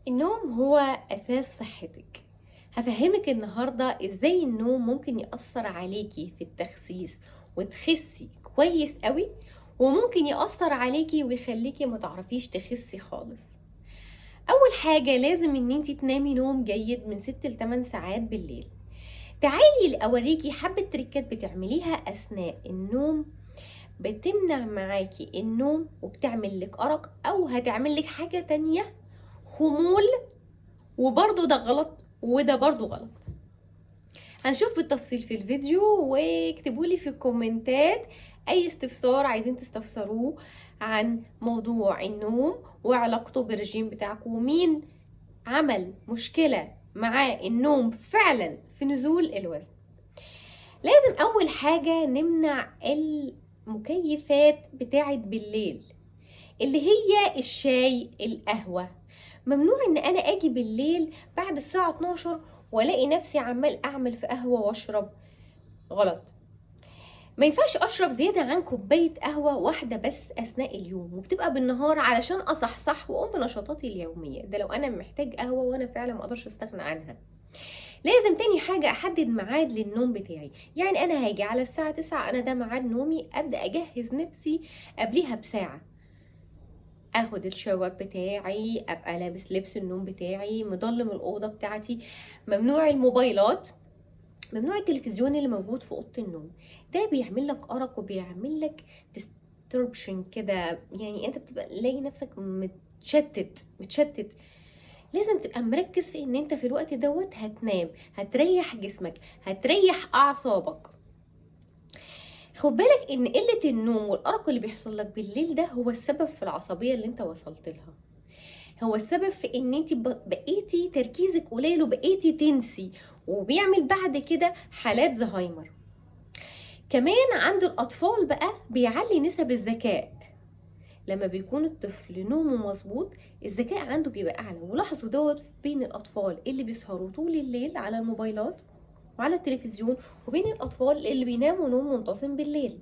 النوم هو أساس صحتك. هفهمك النهاردة إزاي النوم ممكن يأثر عليكي في التخسيس وتخسي كويس قوي، وممكن يأثر عليكي ويخليكي ما تعرفيش تخسي خالص. أول حاجة لازم إن انتي تنامي نوم جيد من 6 ل 8 ساعات بالليل. تعالي أوريكي حبة تريكات بتعمليها أثناء النوم بتمنع معاكي النوم وبتعمل لك أرق، أو هتعمل لك حاجة تانية خمول، وبرضو ده غلط وده برضو غلط. هنشوف بالتفصيل في الفيديو، واكتبوا لي في الكومنتات اي استفسار عايزين تستفسروه عن موضوع النوم وعلاقته بالرجيم بتاعكم، ومين عمل مشكلة مع النوم فعلا في نزول الوزن. لازم اول حاجة نمنع المكيفات بتاعت بالليل اللي هي الشاي، القهوة. ممنوع ان انا اجي بالليل بعد الساعة 12 والاقي نفسي عمال اعمل في قهوة واشرب. غلط. ما ينفعش اشرب زيادة عن كوباية قهوة واحدة بس اثناء اليوم، وبتبقى بالنهار علشان اصحصح واقوم بنشاطاتي اليومية. ده لو انا محتاج قهوة وانا فعلا ما اقدرش استغنى عنها. لازم تاني حاجة احدد ميعاد للنوم بتاعي، يعني انا هاجي على الساعة 9، انا ده ميعاد نومي، ابدأ اجهز نفسي قبليها بساعة، اخد الشاور بتاعي، ابقى لابس لبس النوم بتاعي، مضلم الاوضة بتاعتي، ممنوع الموبايلات، ممنوع التلفزيون اللي موجود في اوضة النوم. ده بيعمل لك ارق وبيعمل لك disruption كده، يعني انت بتبقى لاقي نفسك متشتت متشتت. لازم تبقى مركز في ان انت في الوقت دوت هتنام، هتريح جسمك، هتريح اعصابك. خد بالك ان قلة النوم والارق اللي بيحصل لك بالليل ده هو السبب في العصبية اللي انت وصلت لها، هو السبب في ان انت بقيتي تركيزك قليل وبقيتي تنسي، وبيعمل بعد كده حالات زهايمر. كمان عند الاطفال بقى بيعلي نسب الذكاء. لما بيكون الطفل نومه مظبوط الذكاء عنده بيبقى اعلى. ولاحظوا دوت بين الاطفال اللي بيسهروا طول الليل على الموبايلات وعلى التلفزيون، وبين الاطفال اللي بيناموا نوم منتظم بالليل.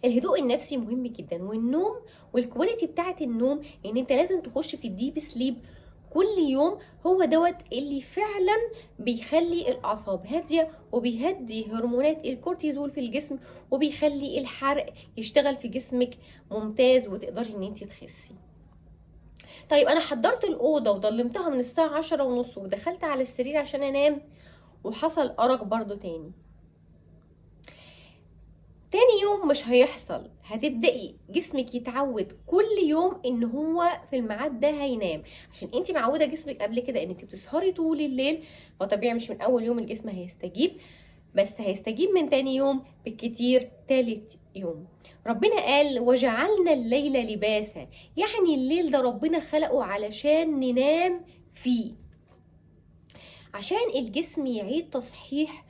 الهدوء النفسي مهم جدا، والنوم وال quality بتاعه النوم، ان انت لازم تخش في ال deep sleep كل يوم، هو دوت اللي فعلا بيخلي الاعصاب هادية، وبيهدي هرمونات الكورتيزول في الجسم، وبيخلي الحرق يشتغل في جسمك ممتاز، وتقدري ان انت تخسي. طيب انا حضرت الاوضة وضلمتها من الساعة 10:30 ودخلت على السرير عشان انام، وحصل ارق برضو تاني. تاني يوم مش هيحصل، هتبدأي جسمك يتعود كل يوم ان هو في الميعاد ده هينام، عشان انت معودة جسمك قبل كده ان انت بتسهري طول الليل. فطبيعي مش من اول يوم الجسم هيستجيب، بس هيستجيب من تاني يوم، بالكتير تالت يوم. ربنا قال وجعلنا الليل لباسا، يعني الليل ده ربنا خلقه علشان ننام فيه، عشان الجسم يعيد تصحيح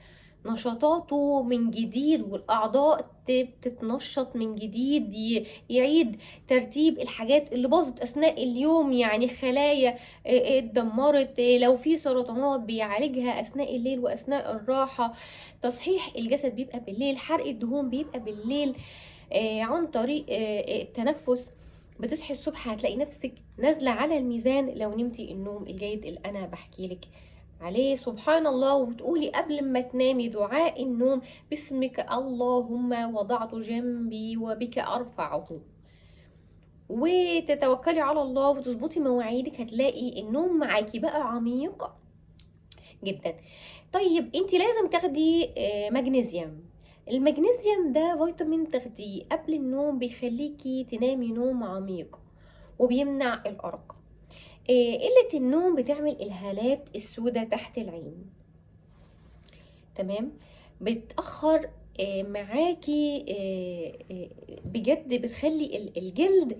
نشاطاته من جديد، والأعضاء تتنشط من جديد، يعيد ترتيب الحاجات اللي باظت أثناء اليوم، يعني خلايا اتدمرت، لو في سرطانات بيعالجها أثناء الليل وأثناء الراحة. تصحيح الجسد بيبقى بالليل، حرق الدهون بيبقى بالليل، عن طريق التنفس. بتصحي الصبح هتلاقي نفسك نازلة على الميزان لو نمتي النوم الجيد اللي أنا بحكي لك عليه. سبحان الله. وتقولي قبل ما تنامي دعاء النوم، باسمك اللهم وضعت جنبي وبك أرفعه، وتتوكلي على الله وتظبطي مواعيدك، هتلاقي النوم معاكي بقى عميق جدا. طيب انت لازم تاخدي مغنيسيوم. المغنيسيوم ده فيتامين تاخديه قبل النوم، بيخليكي تنامي نوم عميق وبيمنع الأرق. قلة النوم بتعمل الهالات السوداء تحت العين، تمام؟ بتأخر معاكي، بجد بتخلي الجلد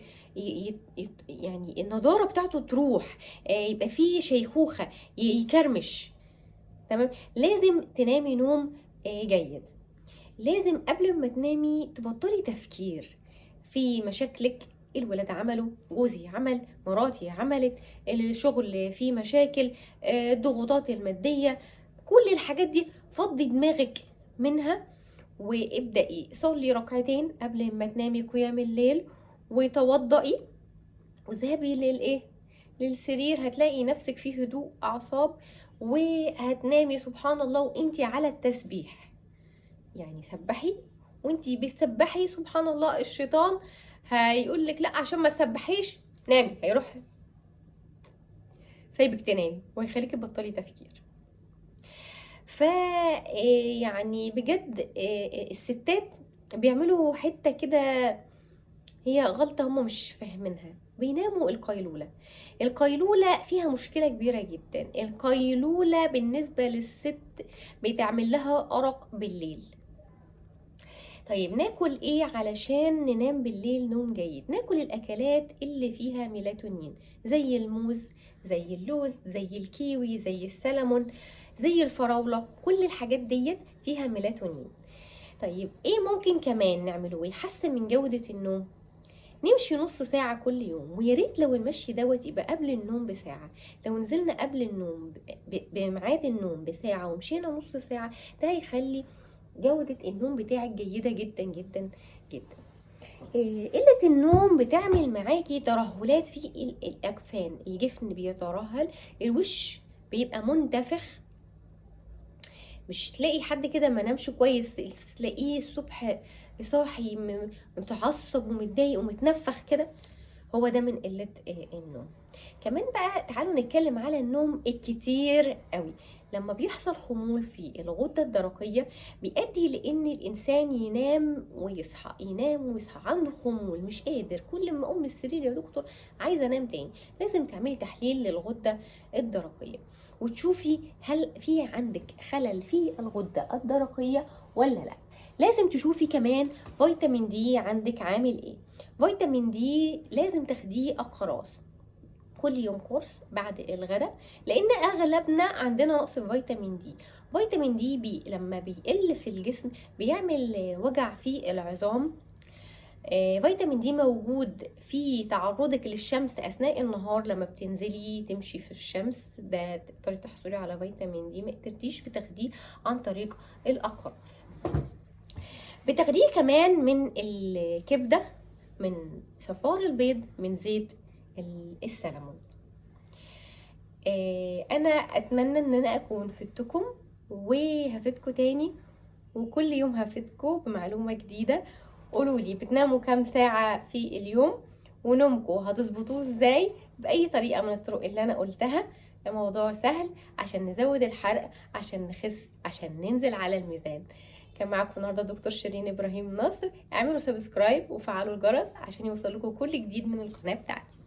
يعني النضارة بتاعته تروح، يبقى فيه شيخوخة، يكرمش، تمام؟ لازم تنامي نوم جيد. لازم قبل ما تنامي تبطلي تفكير في مشاكلك، الولاد عملوا، جوزي عمل، مراتي عملت، الشغل فيه مشاكل، الضغوطات المادية، كل الحاجات دي فضي دماغك منها، وابدأي صلي ركعتين قبل ما تنامي قيام الليل، وتوضئي، وذهبي للايه؟ للسرير هتلاقي نفسك فيه هدوء اعصاب، وهتنامي سبحان الله وانتي على التسبيح. يعني سبحي وانتي بتسبحي، سبحان الله الشيطان هيقول لك لا عشان ما تسبحيش نامي، هيروح سايبك تنامي وهيخليكي تبطلي تفكير. ف يعني بجد الستات بيعملوا حتة كده هي غلطة هم مش فاهمينها، بيناموا القيلولة. القيلولة فيها مشكلة كبيرة جدا. القيلولة بالنسبة للست بتعمل لها أرق بالليل. طيب ناكل ايه علشان ننام بالليل نوم جيد؟ ناكل الاكلات اللي فيها ميلاتونين، زي الموز، زي اللوز، زي الكيوي، زي السلمون، زي الفراولة، كل الحاجات ديت فيها ميلاتونين. طيب ايه ممكن كمان نعمله ويحسن من جودة النوم؟ نمشي نص ساعة كل يوم، ويا ريت لو المشي دوت يبقى قبل النوم بساعة. لو نزلنا قبل النوم بميعاد النوم بساعة ومشينا نص ساعة، ده هيخلي جودة النوم بتاعك جيدة جدا جدا جدا. قلة النوم بتعمل معاكي ترهلات في الأجفان، الجفن بيترهل، الوش بيبقى منتفخ، مش تلاقي حد كده ما نامش كويس تلاقيه الصبح صاحي متعصب ومتضايق ومتنفخ كده، هو ده من قلة النوم. كمان بقى تعالوا نتكلم على النوم الكتير قوي. لما بيحصل خمول في الغدة الدرقية بيؤدي لان الانسان ينام ويصحى، ينام ويصحى، عنده خمول مش قادر، كل ما اقوم من السرير يا دكتور عايزة انام تاني. لازم تعملي تحليل للغدة الدرقية وتشوفي هل في عندك خلل في الغدة الدرقية ولا لا. لازم تشوفي كمان فيتامين دي عندك عامل ايه. فيتامين دي لازم تاخديه اقراص كل يوم، كورس بعد الغداء، لان اغلبنا عندنا نقص في فيتامين دي. فيتامين دي لما بيقل في الجسم بيعمل وجع في العظام. فيتامين دي موجود في تعرضك للشمس اثناء النهار، لما بتنزلي تمشي في الشمس ده تقدري تحصلي على فيتامين دي. ما قدرتيش بتاخديه عن طريق الاقراص. بتاخديه كمان من الكبده، من صفار البيض، من زيت السلمون. انا اتمنى ان انا اكون فدتكم وهفيدكم تاني، وكل يوم هفيدكم بمعلومة جديدة. قولوا لي بتناموا كام ساعة في اليوم، ونومكم هتظبطوه ازاي باي طريقه من الطرق اللي انا قلتها. الموضوع سهل، عشان نزود الحرق، عشان نخس، عشان ننزل على الميزان. كان معاكم النهارده دكتور شيرين ابراهيم نصر. اعملوا subscribe وفعلوا الجرس عشان يوصلكم كل جديد من القناة بتاعتي.